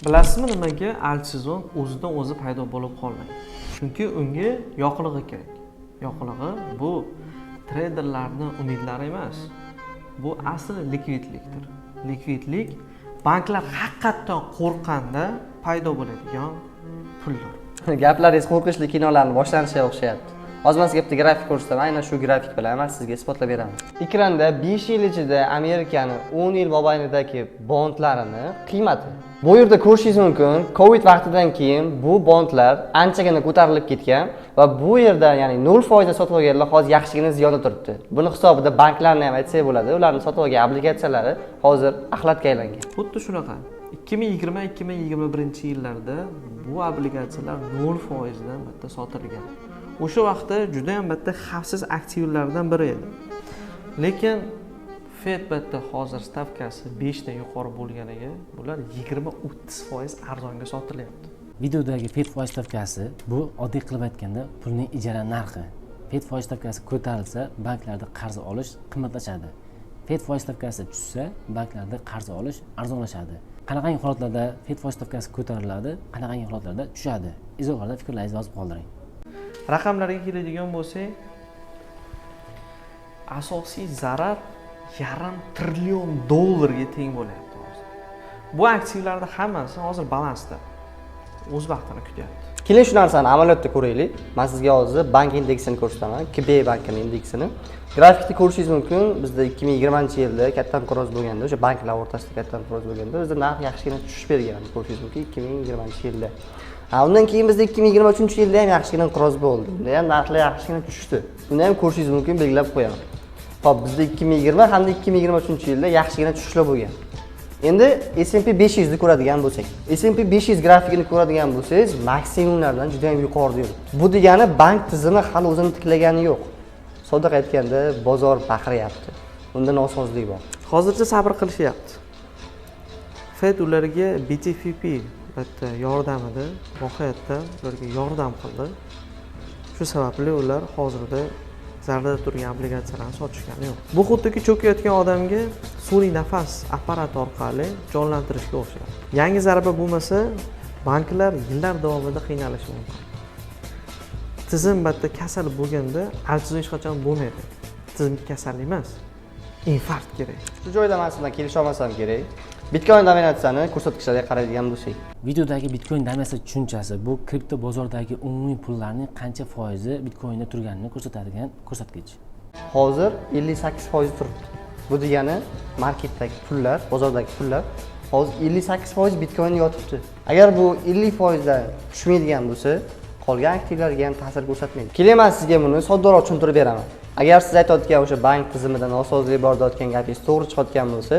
Bilasizmi, nimaga altсезон o'zidan o'zi paydo bo'lib qolmaydi? Chunki unga yoqilg'i kerak. Yoqilg'i bu treyderlarni umidlari emas. Bu asli likvidlikdir. Likvidlik banklar haqiqatdan qo'rqqanda paydo bo'ladigan puldir. Gaplaringiz qo'rqinchli kinolarni boshlanishiga o'xshayapti. Hozir man sizga bitta grafik ko'rsataman, aynan shu grafik bilan man sizga isbotlab beraman. Ekranda 5 yil ichida Amerikani 10 yil mobaynidagi bondlarini qiymati. Bu yerda ko'rishingiz mumkin, Covid vaqtidan keyin bu bondlar anchagina ko'tarilib ketgan va bu yerda, ya'ni 0% sotib olganlar hozir yaxshigina ziyonda turibdi. Buni hisobida banklarni ham aytsak bo'ladi, ularni sotib olgan obligatsiyalari hozir axlatga aylangan. Xuddi shunaqa. 2020-2021 yillarda bu obligatsiyalar 0% dan bitta sotilgan. O'sha vaqtda juda ham bitta xavfsiz aktivlardan biri edi. Lekin Fed bitta hozir stavkasi 5 dan yuqori bo'lganiga bular 20-30% arzonga sotilyapti. Videodagi Fed foiz stavkasi bu oddiy qilib aytganda pulning ijara narxi. Fed foiz stavkasi ko'tarilsa, banklarda qarz olish qimmatlashadi. Fed foiz stavkasi tushsa, banklarda qarz olish arzonlashadi. Qanaqangi holatlarda Fed foiz stavkasi ko'tariladi, qanaqangi holatlarda tushadi? Izohlarda fikrlaringizni yozib qoldiring. Raqamlarga keladigan bo'lsak, asosiy zarar 0,5 trillion dollarga teng bo'lyapti hozir. Bu aktivlarni hammasi hozir balansda. O'z vaqtini kutyapti. Keling, shu narsani amaliyotda ko'raylik. Man sizga hozir bank indeksini ko'rsataman, KB bankini indeksini. Grafikda ko'rishingiz mumkin, bizda 2020-yilda katta inqiroz bo'lganda, o'sha banklar o'rtasida katta inqiroz bo'lganda, bizda narx yaxshigina tushish bergan, ko'rishingiz mumkin 2020-yilda. Ha, undan keyin bizda 2023-yilda ham yaxshigina inqiroz bo'ldi. Unda ham narxlar yaxshigina tushdi. Uni ham ko'rishingiz mumkin, belgilab qo'yaman. Xo'p, bizda 2020 hamda 2023-yilda yaxshigina tushishlar bo'lgan. Endi S&P 500 ni ko'radigan bo'lsak, S&P 500 grafikini ko'radigan bo'lsangiz, maksimumlardan juda ham yuqorida yuribdi. Bu degani bank tizimi hali o'zini tiklagani yo'q. Sodda aytganda, bozor baqiryapti. Unda nosozlik bor. Hozircha sabr qilishyapti. Fed ularga BTFP bitta yordamida mohiyatda ularga yordam qildi. Shu sababli ular hozirda zararda turgan obligatsiyalarni sotishgani yo'q. Bu xuddiki cho'kayotgan odamga sun'iy nafas apparati orqali jonlantirishga o'xshaydi. Yangi zarba bo'lmasa, banklar yillar davomida qiynalishi mumkin. Tizim bitta kasal bo'lganda altсезон hech qachon bo'lmaydi. Tizim kasallik emas, infarkt kerak. Shu joyda man siz bilan kelisha olmasam kerak. Bitcoin dominatsiyani ko'rsatkichlariga qaraydigan bo'lsak. Videodagi bitcoin dominatsiya tushunchasi bu kripto bozordagi umumiy pullarning qancha foizi bitcoinda turganini ko'rsatadigan ko'rsatkich. Hozir 58% turibdi. Bu degani marketdagi pullar, bozordagi pullar hozir 58% bitcoinda yotibdi. Agar bu 50% dan tushmaydigan bo'lsa, qolgan aktivlarga ham ta'sir ko'rsatmaydi. Keling, man sizga buni soddaroq tushuntirib beraman. Agar siz aytayotgan o'sha bank tizimida nosozlik bor deyotgan gapingiz to'g'ri chiqayotgan bo'lsa,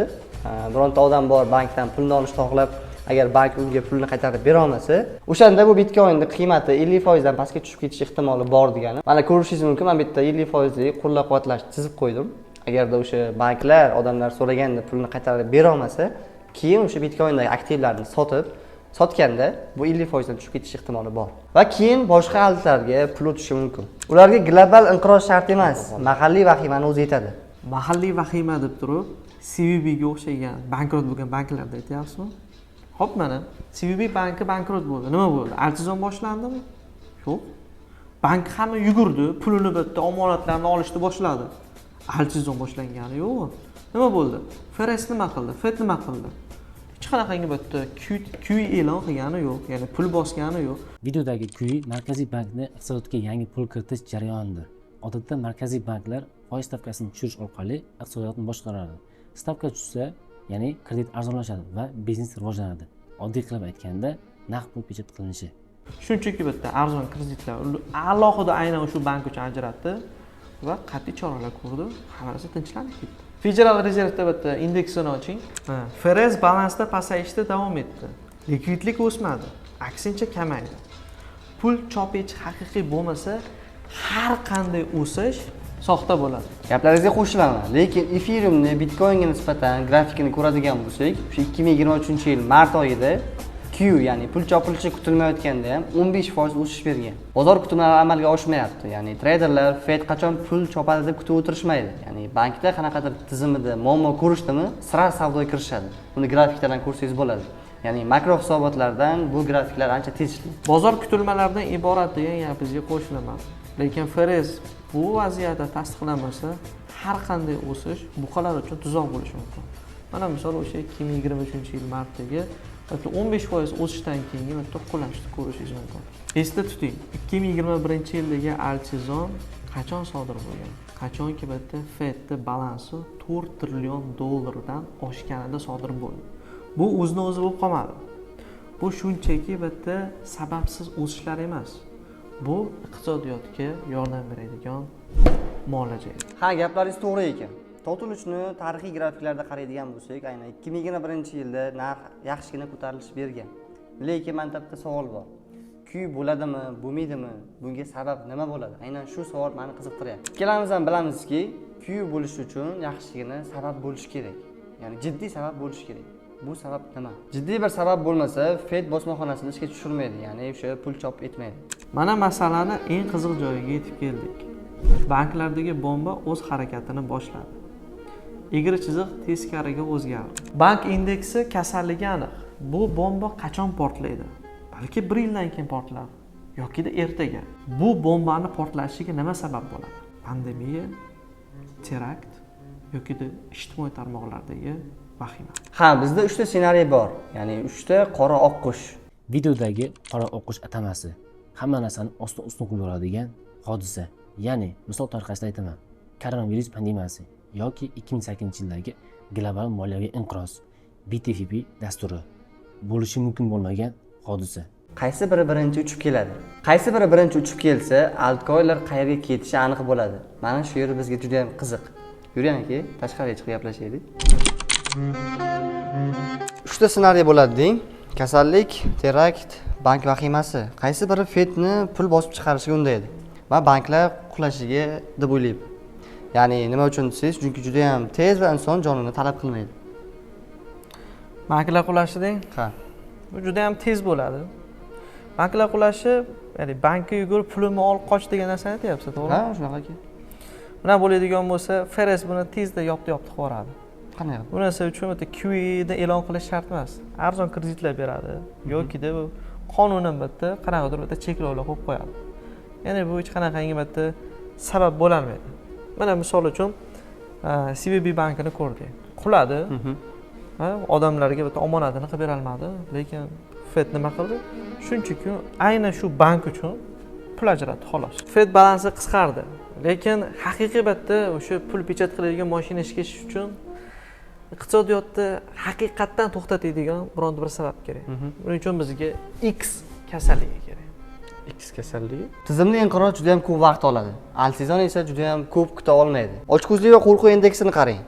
bironta odam bor bankdan pulni olishni xohlab, agar bank unga pulni qaytarib bera olmasa, o'shanda bu bitcoinni qiymati 50% dan pastga tushib ketish ehtimoli bor degani. Mana, ko'rishingiz mumkin, man bu yerda 50 foizlik qo'llab-quvvatlash chizib qo'ydim. Agarda o'sha banklar odamlar so'raganda pulni qaytarib bera olmasa, keyin o'sha bitcoindagi aktivlarni sotib, sotganda bu 50 foizdan tushib ketish ehtimoli bor. Va keyin boshqa altlarga pul o'tishi mumkin. Ularga global inqiroz shart emas, mahalliy vahimani o'zi yetadi. Mahalliy vahima deb turib, SVBga o'xshagan bankrot bo'lgan banklarda aytyapsizmi? Hop, mana SVB banki bankrot bo'ldi. Nima bo'ldi? Altсезон boshlandimi? Yo'q. Bank hamma yugurdi, pulini bitta omonatlarni olishni boshladi. Altсезон boshlangani yo'q. Nima bo'ldi? FRS nima qildi? Fed nima qildi? Hech qanaqangi bitta QE e'lon qilgani yo'q, ya'ni pul bosgani yo'q. Videodagi QE markaziy bankni iqtisodiyotga yangi pul kiritish jarayonidir. Odatda markaziy banklar foiz stavkasini tushirish orqali iqtisodiyotni boshqaradi. Stavka tushsa, ya'ni kredit arzonlashadi va biznes rivojlanadi. Oddiy qilib aytganda, naqd pul pechat qilinishi. Shunchaki bitta arzon kreditlar alohida aynan shu bank uchun ajratdi va qat'iy choralar ko'rdi, hamma narsa tinchlanib ketdi. Federal Rezervda bitta indeksini oching. Ha, FRS balansda pasayishda davom etdi. Likvidlik o'smadi, aksincha kamaydi. Pul chop etish haqiqiy bo'lmasa, har qanday o'sish soxta bo'ladi. Gaplaringizga qo'shilaman, lekin Ethereumni Bitcoinga nisbatan grafikini ko'radigan bo'lsak, o'sha 2023-yil mart oyida QE, ya'ni pul chopilishi kutilmayotganda ham 15% o'sish bergan. Bozor kutumlari amalga oshmayapti. Ya'ni treyderlar Fed qachon pul chopadi deb kutib o'tirishmaydi. Ya'ni bankda qanaqadir tizimida muammo ko'rishdimi, сразу savdoga kirishadi. Buni grafikdan ham ko'rsangiz bo'ladi. Ya'ni makro hisobotlardan bu grafiklar ancha tez ishlaydi. Bozor kutilmalardan iborat degan gapingizga qo'shilaman. Lekin FRS bu vaziyatda tasdiqlamasa, har qanday o'sish buqalar uchun tuzoq bo'lishi mumkin. Mana misol o'sha 2023-yil martdagi 15% o'sishdan keyingi bitta qulashni ko'rishingiz mumkin. Esda tuting, 2021-yildagi alt sezon qachon sodir bo'lgan? Qachonki bitta Fedni balansi 4 trillion dollardan oshganida sodir bo'ldi. Bu o'zini o'zi bo'lib qolmadi. Bu shunchaki bitta sababsiz o'sishlar emas. Bu iqtisodiyotga yordam beradigan muolaja edi. Ha, gaplaringiz to'g'ri ekan. Total 3ni tarixiy grafiklarda qaraydigan bo'lsak, aynan 2021-yilda narx yaxshigina ko'tarilish bergan. Lekin menda bitta savol bor. QE bo'ladimi, bo'lmaydimi? Bunga sabab nima bo'ladi? Aynan shu savol meni qiziqtiryapti. Ikkalamiz ham bilamizki, QE bo'lishi uchun yaxshigina sabab bo'lishi kerak. Ya'ni jiddiy sabab bo'lishi kerak. Bu sabab nima? Jiddiy bir sabab bo'lmasa, Fed bosmaxonasini ishga tushirmaydi, ya'ni o'sha pul chop etmaydi. Mana masalani eng qiziq joyiga yetib keldik. Banklardagi bomba o'z harakatini boshladi. Egri chiziq teskariga o'zgardi. Bank indeksi kasalligi aniq. Bu bomba qachon portlaydi? Balki bir yildan keyin portlar yokida ertaga. Bu bombani portlashiga nima sabab bo'ladi? Pandemiya, terakt yokida ijtimoiy tarmoqlardagi vahima. Ha, bizda 3 ta ssenariy bor. Ya'ni 3 ta qora oqqush. Videodagi qora oqqush atamasi hamma narsani ostin ustun qilib yuboradigan hodisa. Ya'ni misol tariqasida aytaman. Koronavirus pandemiyasi yoki 2008-yildagi global moliyaviy inqiroz, BTFP dasturi bo'lishi mumkin bo'lmagan hodisa. Qaysi biri birinchi uchib keladi? Qaysi biri birinchi uchib kelsa, altcoinlar qayerga ketishi aniq bo'ladi. Mana shu yeri bizga juda ham qiziq. Yuring aka, tashqariga chiqib gaplashaylik. 3 ta ssenariy bo'ladi deng. Kasallik, terakt, bank vahimasi. Qaysi biri Fedni pul bosib chiqarishga undaydi va banklar qulashiga deb o'ylayman. Ya'ni nima uchun desangiz, chunki juda ham tez va inson jonini talab qilmaydi. Banklar qulashi deng? Ha. Bu juda ham tez bo'ladi. Banklar qulashi, ya'ni bankka yugurib pulimni olib qoch degan narsani aytyapsiz, to'g'rimi? Ha, shunaqa aka. Bunaqa bo'ladigan bo'lsa, FRS buni tezda yopdi qilib yuboradi. Qanday qilib? Bu narsa uchun bitta QE ni e'lon qilish shart emas. Arzon kreditlar beradi yokida bu qonunan bitta qanaqadir bitta cheklovlar qo'yib qo'yadi. Ya'ni bu hech qanaqangi bitta sabab bo'lolmaydi. Mana misol uchun CVB bankini ko'rdik. Quladi. Ha, odamlarga bitta omonatini qilib berolmadi, lekin Fed nima qildi? Shunchaki aynan shu bank uchun pul ajratdi, xolos. Fed balansi qisqardi, lekin haqiqiy bitta o'sha pul pechat qiladigan mashina ishga tushish uchun iqtisodiyotni haqiqatdan to'xtatadigan bironta bir sabab kerak. Buning uchun bizga X kasalligi kerak. X kasalligi? Tizimli inqiroz juda ham ko'p vaqt oladi. Alt sezon esa juda ham ko'p kuta olmaydi. Ochko'zlik va qo'rquv indeksini qarang.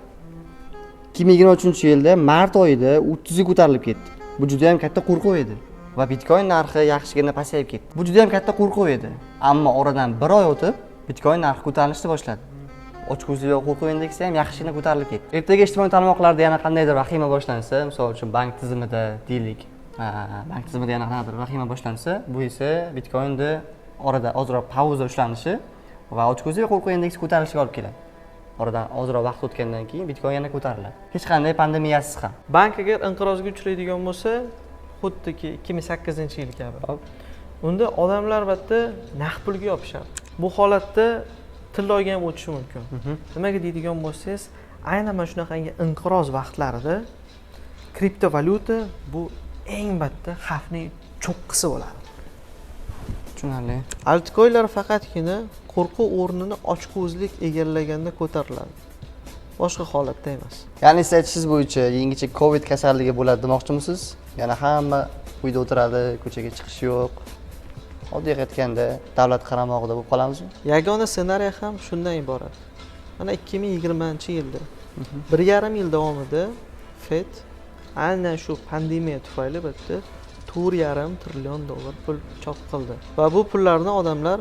2023-yilda mart oyida 30 ga ko'tarilib ketdi. Bu juda ham katta qo'rquv edi va Bitcoin narxi yaxshigina pasayib ketdi. Bu juda ham katta qo'rquv edi. Ammo oradan bir oy o'tib Bitcoin narxi ko'tarilishni boshladi. Ochko'zlik va qo'rquv indeksi ham yaxshigina ko'tarilib ketdi. Ertaga ijtimoiy tarmoqlarda yana qandaydir vahima boshlansa, misol uchun bank tizimida deylik, bank tizimida yana qandaydir vahima boshlansa, bu esa Bitcoinda orada ozroq pauza ushlanishi va ochko'zlik va qo'rquv indeksi ko'tarilishiga olib keladi. Oradan ozroq vaqt o'tgandan keyin Bitcoin yana ko'tariladi. Hech qanday pandemiyasiz ham. Bank agar inqirozga uchraydigan bo'lsa, xuddiki 2008-yil kabi. Unda odamlar albatta naqd pulga yopishadi. Bu holatda tilloga ham o'tishi mumkin. Nimaga deydigan bo'lsangiz, aynan mana shunaqangi inqiroz vaqtlarida kriptovalyuta bu eng battar xavfning cho'qqisi bo'ladi. Tushunarli. Altcoinlar faqatgina qo'rquv o'rnini ochko'zlik egallaganda ko'tariladi. Boshqa holatda emas. Ya'ni siz aytishingiz bo'yicha yangicha Covid kasalligi bo'ladi demoqchimisiz? Yana hamma uyda o'tiradi, ko'chaga chiqish yo'q. Oddiy aytganda davlat qaramog'ida bo'lib qolamizmi? Yagona ssenariy ham shundan iborat. Mana 2020-yilda 1,5 yil davomida Fed aynan shu pandemiya tufayli bitta 4,5 trillion dollar pul chop qildi. Va bu pullarni odamlar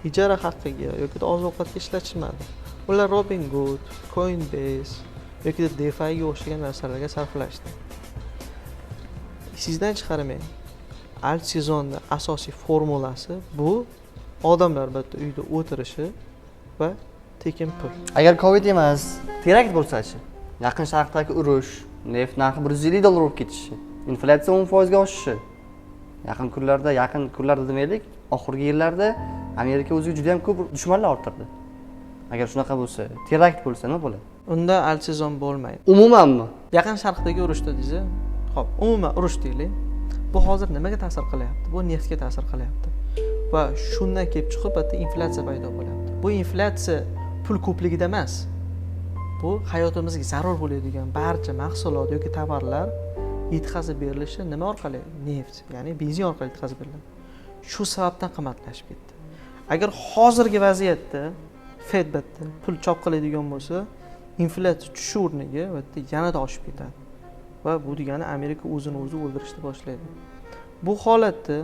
ijara haqqiga yoki oziq-ovqatga ishlatishmadi. Ular Robinhood, Coinbase yoki DeFi'ga o'xshagan narsalarga sarflashdi. Esingizdan chiqarmang. Alt sezonni asosiy formulasi bu odamlar bitta uyda o'tirishi va tekin pul. Agar Covid emas, terakt bo'lsa-chi? Yaqin Sharqdagi urush, neft narxi $150 bo'lib ketishi. Inflyatsiya 10% ga oshishi. Yaqin kunlarda demaylik, oxirgi yillarda Amerika o'ziga juda ham ko'p dushmanlar orttirdi. Agar shunaqa bo'lsa, terakt bo'lsa nima bo'ladi? Unda altsezon bo'lmaydi. Umumanmi? Yaqin Sharqdagi urushda deysiz. Xo'p, umuman urush deylik. Bu hozir nimaga ta'sir qilyapti? Bu neftga ta'sir qilyapti. Va shundan kelib chiqib bitta inflyatsiya paydo bo'lyapti. Bu inflyatsiya pul ko'pligida emas. Bu hayotimizga zarur bo'ladigan barcha mahsulot yoki tovarlar yetkazib berilishi nima orqali? Neft, ya'ni benzin orqali yetkazib beriladi. Shu sababdan qimmatlashib ketdi. Agar hozirgi vaziyatda Fed bitta pul chop qiladigan bo'lsa, inflyatsiya tushishi o'rniga bitta yanada oshib ketadi. Va bu degani Amerika o'zini o'zi o'ldirishni boshlaydi. Bu holatda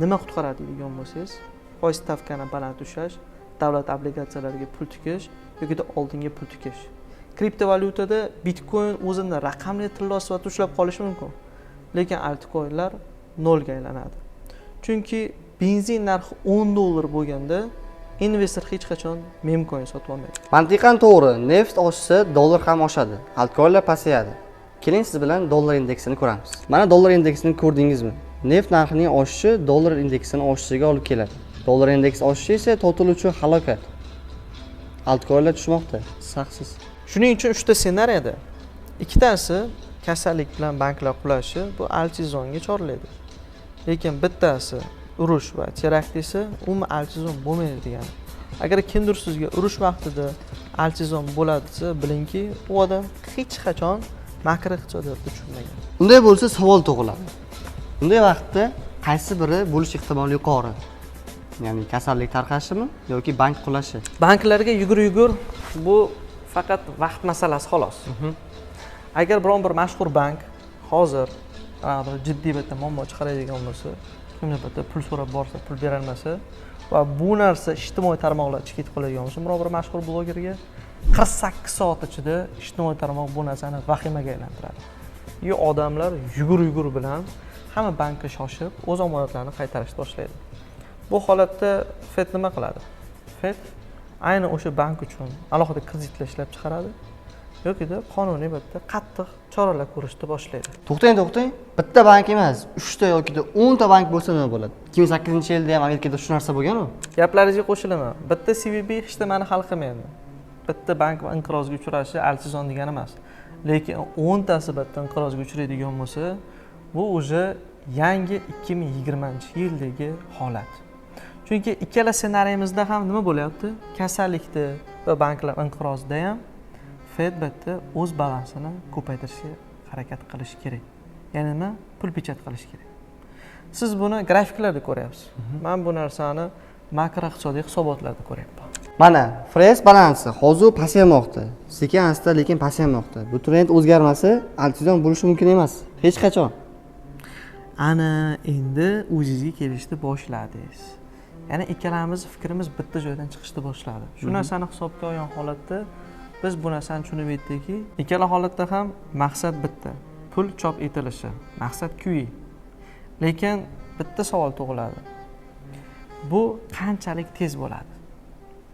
nima qutqaradi deydigan bo'lsangiz, foiz stavkani baland ushlash, davlat obligatsiyalariga pul tikish yoki oldinga pul tikish. Kriptovalyutada Bitcoin o'zini raqamli tillo sifatida ushlab qolishi mumkin, lekin altcoinlar nolga aylanadi. Chunki benzin narxi $10 bo'lganda investor hech qachon meme coin sotib olmaydi. Mantiqan to'g'ri, neft oshsa dollar ham oshadi, altcoinlar pasayadi. Keling siz bilan dollar indeksini ko'ramiz. Mana dollar indeksini ko'rdingizmi? Neft narxining oshishi dollar indeksini oshishiga olib keladi. Dollar indeksi oshishi esa total uchun halokat. Altcoinlar tushmoqda, saqsiz. Shuning uchun 3 ta ssenariyada ikkitasi kasallik bilan banklar qulashi bu altsezonga chorlaydi. Lekin bittasi urush va terakt esa umuman altsezon bo'lmaydi degani. Agar kimdir sizga urush vaqtida altsezon bo'ladi desa, bilingki, u odam hech qachon makro iqtisodiyotni tushunmagan. Unday bo'lsa savol tug'iladi. Bunday vaqtda qaysi biri bo'lish ehtimoli yuqori? Ya'ni kasallik tarqashimi yoki bank qulashi? Banklarga yugur-yugur bu faqat vaqt masalasi xolos. Agar biron bir mashhur bank hozir jiddiy bitta muammo chiqaradigan bo'lsa, kimdir bitta pul so'rab borsa, pul berolmasa va bu narsa ijtimoiy tarmoqlar ichiga ketib qoladigan bo'lsa, biron bir mashhur blogerga 48 soat ichida ijtimoiy tarmoq bu narsani vahimaga aylantiradi. И odamlar yugur-yugur bilan hamma bankka shoshib o'z omonatlarini qaytarishni boshlaydi. Bu holatda Fed nima qiladi? Fed ayni o'sha bank uchun alohida kreditlar ishlab chiqaradi yokida qonuniy bitta qattiq choralar ko'rishni boshlaydi. To'xtang. Bitta bank emas, 3 ta yoki 10 ta bank bo'lsa nima bo'ladi? 2008-yilda ham Amerikada shu narsa bo'lgan-ku. Gaplaringizga qo'shilaman. Bitta CVB hech nimani hal qilmaydi. Bitta bank inqirozga uchrashi altsezon degani emas. Lekin 10 tasi bitta inqirozga uchraydigan bo'lsa, bu уже yangi 2020-yildagi holat. Chunki ikkala ssenariyimizda ham nima bo'lyapti? Kasallikda va banklar inqirozida ham Fed bitta o'z balansini ko'paytirishga harakat qilish kerak. Ya'ni nima? Pul pechat qilish kerak. Siz buni grafiklarda ko'ryapsiz. Men bu narsani makroiqtisodiy hisobotlarda ko'ryapman. Mana FRS balansi hozir pasaymoqda. Sekin asta lekin pasaymoqda. Bu trend o'zgarmasa, altsezon bo'lishi mumkin emas. Hech qachon. Ana endi o'zingizga kelishni boshladingiz. Ya'ni ikkalamiz fikrimiz bitta joydan chiqishni boshladi. Shu narsani hisobga olgan holatda biz bu narsani tushunib yetdikki, ikkala holatda ham maqsad bitta. Pul chop etilishi, maqsad QE. Lekin bitta savol tug'iladi. Bu qanchalik tez bo'ladi?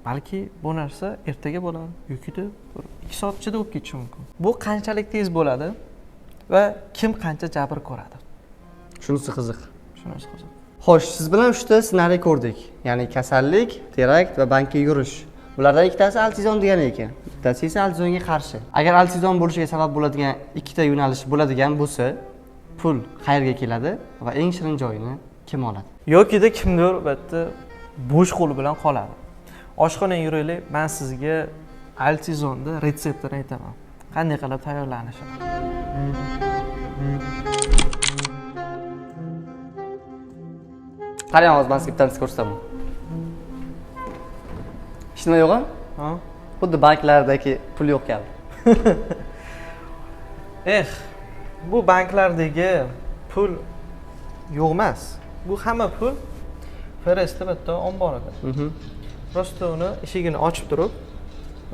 Balki bu narsa ertaga bo'ladi yoki 2 soat ichida bo'lib ketishi mumkin. Bu qanchalik tez bo'ladi va kim qancha jabr ko'radi? Shunisi qiziq. Shunisi qiziq. Xo'sh, siz bilan 3 ta ssenariy ko'rdik. Ya'ni kasallik, terakt va bankka yugurish. Bulardan ikkitasi altsezon degani ekan. Bittasi esa altsezonga qarshi. Agar altsezon bo'lishiga sabab bo'ladigan ikkita yo'nalish bo'ladigan bo'lsa, pul qayerga keladi va eng shirin joyini kim oladi? Yokida kimdir bitta bo'sh qo'l bilan qoladi. Oshxonaga yuraylik, men sizga altsezonda retseptini aytaman. Qanday qilib tayyorlanishini. Qarang, hozir men sizga bitta narsa ko'rsataman. Hech nima yo'q-a? Ha? Xuddi banklardagi pul yo'q kabi. Eh, bu banklardagi pul yo'q emas. Bu hamma pul FRSda bitta omborida. Prosta uni eshigini ochib turib,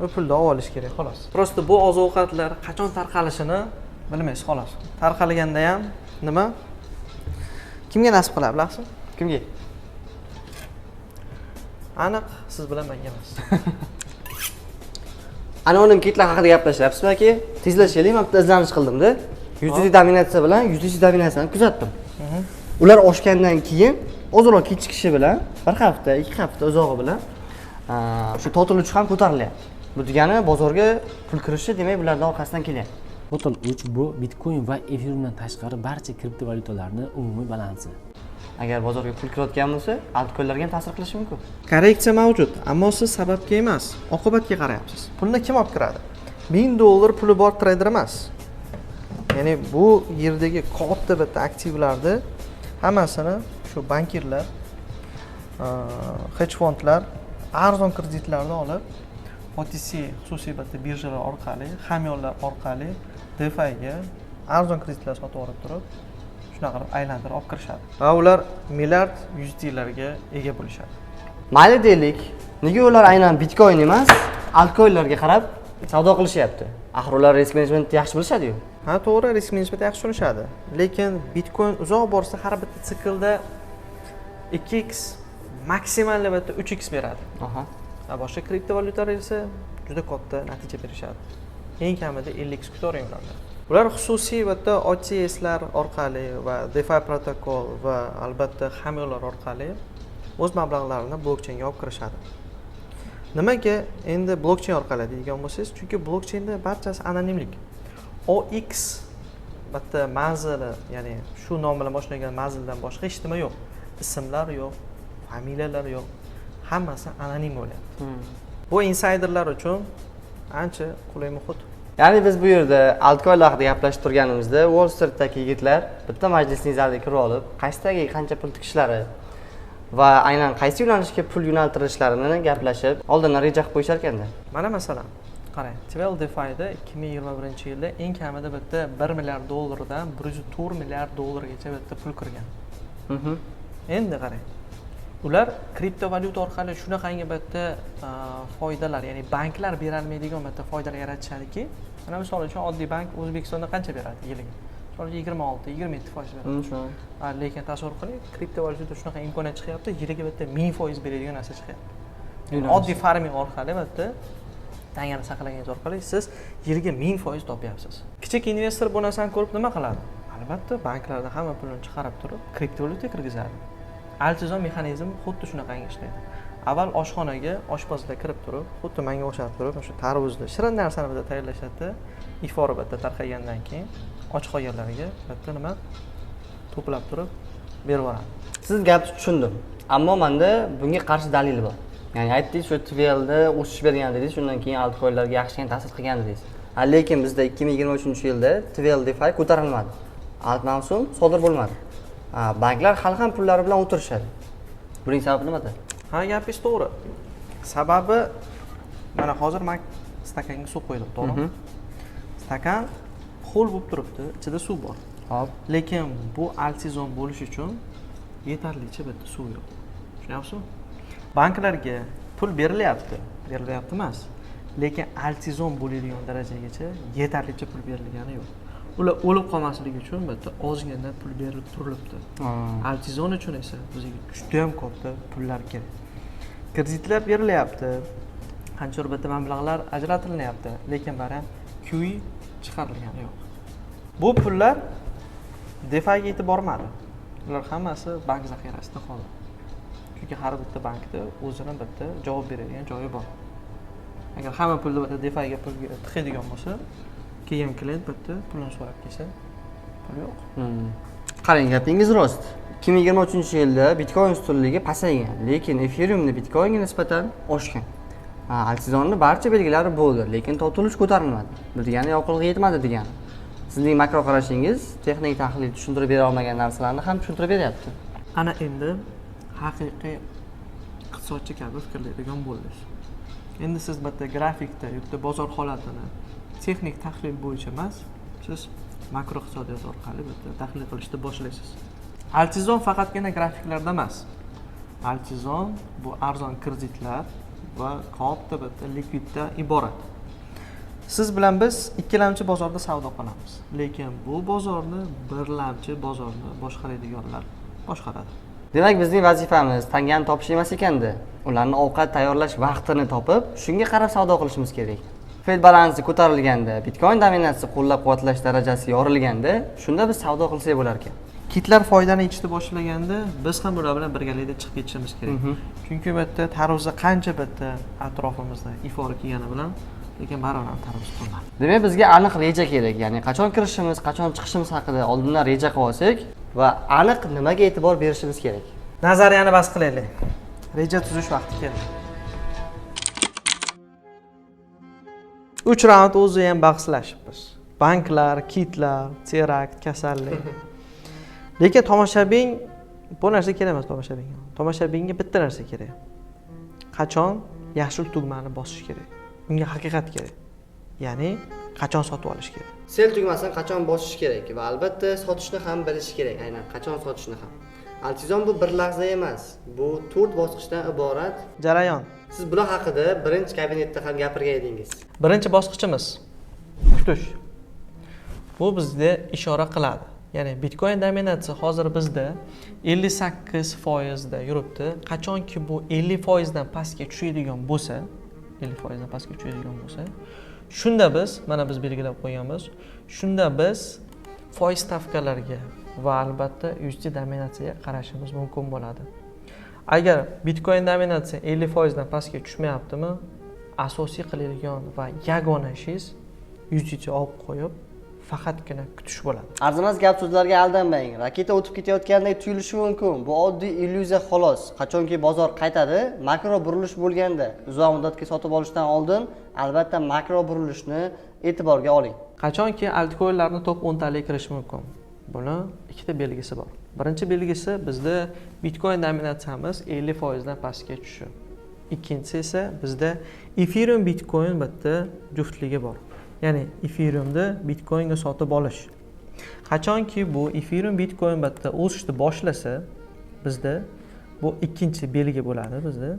u pulni olib olish kerak, xolos. Prosta bu oziq-ovqatlar qachon tarqalishini bilmaysiz, xolos. Tarqalganda ham nima? Kimga nasib qiladi, bilasizmi? Kimga? Aniq siz bilan menga emas. Anonim kitlar haqida gaplashyapsizmi aka? Tezlashaylik, men bitta izlanish qildim-da. USDT dominatsiya bilan USDC dominatsiyani kuzatdim. Ular oshgandan keyin ozroq kechikishi bilan, bir hafta, 2 hafta uzog'i bilan shu total 3 ham ko'tarilyapti. Bu degani bozorga pul kirishi, demak, bularni orqasidan kelyapti. Total 3 bu Bitcoin va Ethereumdan tashqari barcha kriptovalyutalarni umumiy balansi. Agar bozorga pul kirayotgan bo'lsa, altcoinlarga ham ta'sir qilishi mumkin. Korreksiya mavjud, ammo siz sababga emas, oqibatga qarayapsiz. Pulni kim olib kiradi? 1000 dollar puli bor treyder emas. Ya'ni bu yerdagi katta bitta aktivlarni hammasini shu bankirlar, hedge fondlar arzon kreditlarni olib, OTC, xususiy bitta birjalar orqali, hamyonlar orqali DeFiga arzon kreditlar sotib olib turib, shunaqa qilib aylantirib olib kirishadi va ular milliard USDlarga ega bo'lishadi. Mayli deylik, nega ular aynan bitcoin emas, altcoinlarga qarab savdo qilishyapti? Axir ular risk managementni yaxshi bilishadi-yu. Ha, to'g'ri, risk managementni yaxshi tushunishadi, lekin bitcoin uzoq borsa har bitta siklda 2x, maksimal bitta 3x beradi. A boshqa kriptovalyutalar esa juda katta natija berishadi. Eng kamida 50x kutavering ulardan. Ular xususiy bitta OTClar orqali va DeFi protokol va albatta hamyonlar orqali o'z mablag'larini blokchainga olib kirishadi. Nimaga endi blokchain orqali deydigan bo'lsangiz, chunki blokchainda barchasi anonimlik. OX bitta manzili, ya'ni shu nom bilan boshlangan manzildan boshqa hech nima yo'q. Ismlar yo'q, familiyalar yo'q, hammasi anonim bo'lyapti. Bu insayderlar uchun ancha qulay muhit. Ya'ni biz bu yerda altcoinlar haqida gaplashib turganimizda, Wall Streetdagi yigitlar bitta majlisning zaliga kirib olib, qaysidagi qancha pul tikishlari va aynan qaysi yo'nalishga pul yo'naltirishlarini gaplashib, oldindan reja qilib qo'yishar ekanda. Mana masalan, qarang, Twelve DeFi'da 2021-yilda eng kamida bitta 1 milliard dollardan 104 milliard dollargacha bitta pul kirgan. Endi qarang, ular kriptovalyuta orqali shunaqangi bitta foydalar, ya'ni banklar berolmaydigan bitta foydalar yaratishadiki, mana misol uchun, oddiy bank O'zbekistonda qancha beradi yiliga? Misol uchun, 26-27% beradi. Shu. Lekin tasavvur qiling, kriptovalyutada shunaqa imkoniyat chiqyapti, yiliga bitta 1000% beradigan narsa chiqyapti. Yani Yo'nalish. oddiy farming orqali, bitta tangani saqlaganingiz orqali siz yiliga 1000% topyapsiz. Kichik investor bu narsani ko'rib nima qiladi? Albatta, banklardan hamma pulini chiqarib turib, kriptovalyutaga kirgizadi. Altseason mexanizmi xuddi shunaqangi ishlaydi. Avval oshxonaga oshpazlar kirib turib, xuddi manga o'xshab turib, o'sha tarvuzni, shirin narsani bitta tayyorlashadi. Ifori bitta tarqagandan keyin och qolganlarga bitta nima to'plab turib berib yuboradi. Siz gapni tushundim. Ammo menda bunga qarshi dalil bor. Ya'ni aytdingiz, shu TVLda o'sish bergan dedingiz, shundan keyin altcoinlarga yaxshigina ta'sir qilgan dedingiz. Lekin bizda 2023-yilda TVL DeFi ko'tarilmadi. Alt mavsum sodir bo'lmadi. Banklar hali ham pullari bilan o'tirishadi. Buning sababi nimada? Ha, gapingiz to'g'ri. Sababi, mana hozir man stakanga suv qo'ydim, to'g'rimi? Stakan ho'l bo'lib turibdi, ichida suv bor. Hop. Lekin bu altseason bo'lishi uchun yetarlicha bitta suv yo'q. Tushunyapsizmi? Banklarga pul berilyapti, berilyapti emas, lekin altseason bo'ladigan darajagacha yetarlicha pul berilgani yo'q. Ular o'lib qolmasligi uchun bitta ozgina pul berilib turilibdi. Altseason uchun esa bizga judayam katta pullar kerak. Kreditlar berilyapti, qancha bitta mablag'lar ajratilyapti, lekin baribir QE chiqarilgani yo'q. Bu pullar DeFiga yetib bormadi. Ular hammasi bank zaxirasida qoldi, chunki har bitta bankda o'zini bitta javob beradigan joyi bor. Agar hamma pulni bitta DeFiga pulga tiqadigan bo'lsa, keyin klient bitta pulini so'rab kelsa, pul yo'q. Qarang, gapingiz rost. 2023-yilda Bitcoin ustunligi pasaygan, lekin Ethereumni Bitcoinga nisbatan oshgan. Ha, altsezonni barcha belgilari bo'ldi, lekin total ko'tarilmadi. Bu degani yoqilg'i yetmadi degani. Sizning makro qarashingiz texnik tahlil tushuntirib bera olmagan narsalarni ham tushuntirib beryapti. Ana endi haqiqiy iqtisodchi kabi fikrlaydigan bo'ldingiz. Endi siz bitta grafikda yoki bozor holatini texnik tahlil bo'yicha emas, siz makro iqtisodiyot orqali bitta tahlil qilishni boshlaysiz. Altsezon faqatgina grafiklarda emas. Altsezon bu arzon kreditlar va katta bitta likviddan iborat. Siz bilan biz ikkilamchi bozorda savdo qilamiz, lekin bu bozorni birlamchi bozorni boshqaradiganlar boshqaradi. Demak, bizning vazifamiz tangani topish emas ekanda. Ularni ovqat tayyorlash vaqtini topib, shunga qarab savdo qilishimiz kerak. Fed balansi ko'tarilganda, Bitcoin dominatsiyasi qo'llab-quvvatlash darajasi yorilganda, shunda biz savdo qilsak bo'lar ekan. Kitlar foydani yechishni boshlaganda biz ham ular bilan birgalikda chiqib ketishimiz kerak. Chunki bu yerda tarvuzda qancha bitta atrofimizda ifor kelgani bilan, lekin baribir ham tarvuz qolmadi. Demak, bizga aniq reja kerak, ya'ni qachon kirishimiz, qachon chiqishimiz haqida oldindan reja qilib olsak va aniq nimaga e'tibor berishimiz kerak. Nazariyani bas qilaylik. Reja tuzish vaqti keldi. 3 raund o'zi ham bahslashibmiz. Banklar, kitlar, terakt, kasallik. Lekin tomoshabin bu narsa kerak emas tomoshabinga. Tomoshabinga bitta narsa kerak. Qachon yashil tugmani bosish kerak? Unga haqiqat kerak. Ya'ni qachon sotib olish kerak? Sell tugmasini qachon bosish kerak va albatta sotishni ham bilish kerak, aynan qachon sotishni ham. Altizon bu bir lahza emas, bu 4 bosqichdan iborat jarayon. Siz bular haqida birinchi kabinetda ham gapirgan edingiz. Birinchi bosqichimiz kutish. Bu bizga ishora qiladi. Ya'ni Bitcoin dominatsiya hozir bizda 58% da yuribdi. Qachonki bu 50% dan pastga tushadigan bo'lsa, 50% dan pastga tushadigan bo'lsa, shunda biz, mana biz belgilab qo'yganmiz, shunda biz foiz stavkalariga va albatta USD dominatsiyaga qarashimiz mumkin bo'ladi. Agar Bitcoin dominatsiya 50% dan pastga tushmayaptimi, asosiy qiladigan va yagona ishingiz USDT olib qo'yib faqatgina kutish bo'ladi. Arzimas gap so'zlarga aldanmang. Raketa o'tib ketayotgandek tuyulishi mumkin. Bu oddiy illyuziya xolos. Qachonki bozor qaytadi, makro burilish bo'lganda, uzoq muddatga sotib olishdan oldin albatta makro burilishni e'tiborga oling. Qachonki altcoinlarni top 10 talik kirish mumkin. Buni ikkita belgisi bor. Birinchi belgisi bizda Bitcoin dominatsiyamiz 50% dan pastga tushishi. Ikkinchisi esa bizda Ethereum Bitcoin bitta juftligi bor. Ya'ni Ethereumni Bitcoinga sotib olish. Qachonki bu Ethereum Bitcoin bitta o'sishni boshlasa, bizda bu ikkinchi belgi bo'ladi bizda.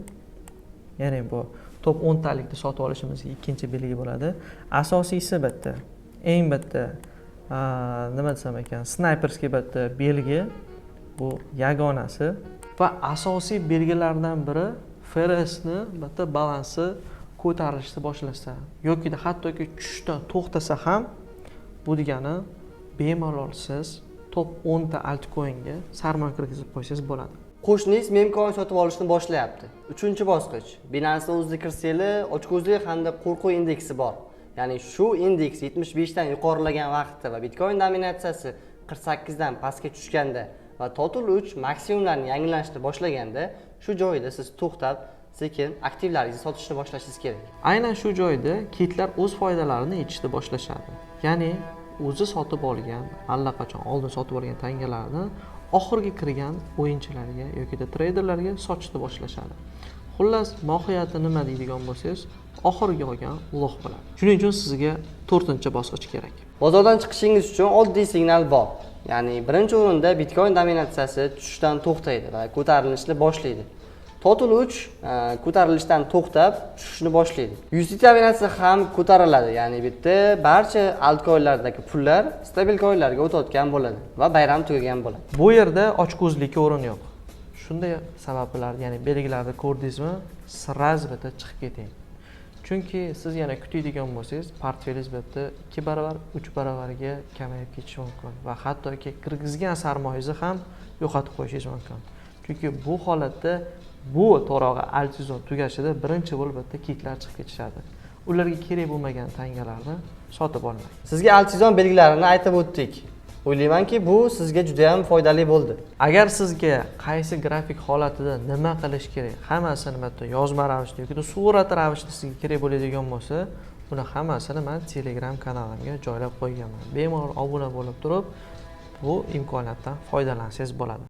Ya'ni bu top 10 talikni sotib olishimizga ikkinchi belgi bo'ladi. Asosiysi bitta, eng bitta, nima desam ekan, snayperskiy bitta belgi, bu yagonasi va asosiy belgilardan biri FRSni bitta balansi ko'tarilishni boshlasa yoki hattoki tushishdan to'xtasa ham, bu degani bemalol siz top 10 ta altcoinga sarmoya kirgizib qo'ysangiz bo'ladi. Qo'shningiz memcoin sotib olishni boshlayapti. 3-chi bosqich. Binance o'zida kirsanglar, ochko'zlik hamda qo'rquv indeksi bor. Ya'ni shu indeks 75 dan yuqorilagan vaqtda va Bitcoin dominatsiyasi 48 dan pastga tushganda va total 3 maksimumlarni yangilanishni boshlaganda shu joyda siz to'xtab sekin aktivlaringizni sotishni boshlashingiz kerak. Aynan shu joyda kitlar o'z foydalarini yechishni boshlashadi. Ya'ni o'zi sotib olgan, allaqachon oldin sotib olgan tangalarni oxirgi kirgan o'yinchilarga yoki treyderlarga sotishni boshlashadi. Xullas, mohiyati nima deydigan bo'lsangiz, oxirgi olgan loh bo'ladi. Shuning uchun sizga 4-bosqich kerak. Bozordan chiqishingiz uchun oddiy signal bor. Ya'ni birinchi o'rinda Bitcoin dominatsiyasi tushishdan to'xtaydi va ko'tarilishni boshlaydi. Total 3 ko'tarilishdan to'xtab tushishni boshlaydi. USD dominatsiyasi ham ko'tariladi, ya'ni bu yerda barcha altcoinlardagi pullar stabil coinlarga o'tayotgan bo'ladi va bayram tugagan bo'ladi. Bu yerda ochko'zlikka o'rin yo'q. Shunday sabablar, ya'ni belgilarni ko'rdingizmi, sraz bitta chiqib keting. Chunki siz yana kutadigan bo'lsangiz, portfelingiz bitta 2 barobar, 3 barobarga kamayib ketishi mumkin va hattoki kirgizgan sarmoyangizni ham yo'qotib qo'yishingiz mumkin. Chunki bu holatda bu to'rog'i altizon tugashida birinchi bo'lib bitta kitlar chiqib ketishadi. Ularga kerak bo'lmagan tangalarni sotib olmang. Sizga altizon belgilarini aytib o'tdik. O'ylaymanki, bu sizga juda ham foydali bo'ldi. Agar sizga qaysi grafik holatida nima qilish kerak, hammasini bitta yozma ravishda yoki surat ravishda sizga kerak bo'ladigan bo'lsa, buni hammasini men Telegram kanalimga joylab qo'yganman. Bemalol obuna bo'lib turib, bu imkoniyatdan foydalansangiz bo'ladi.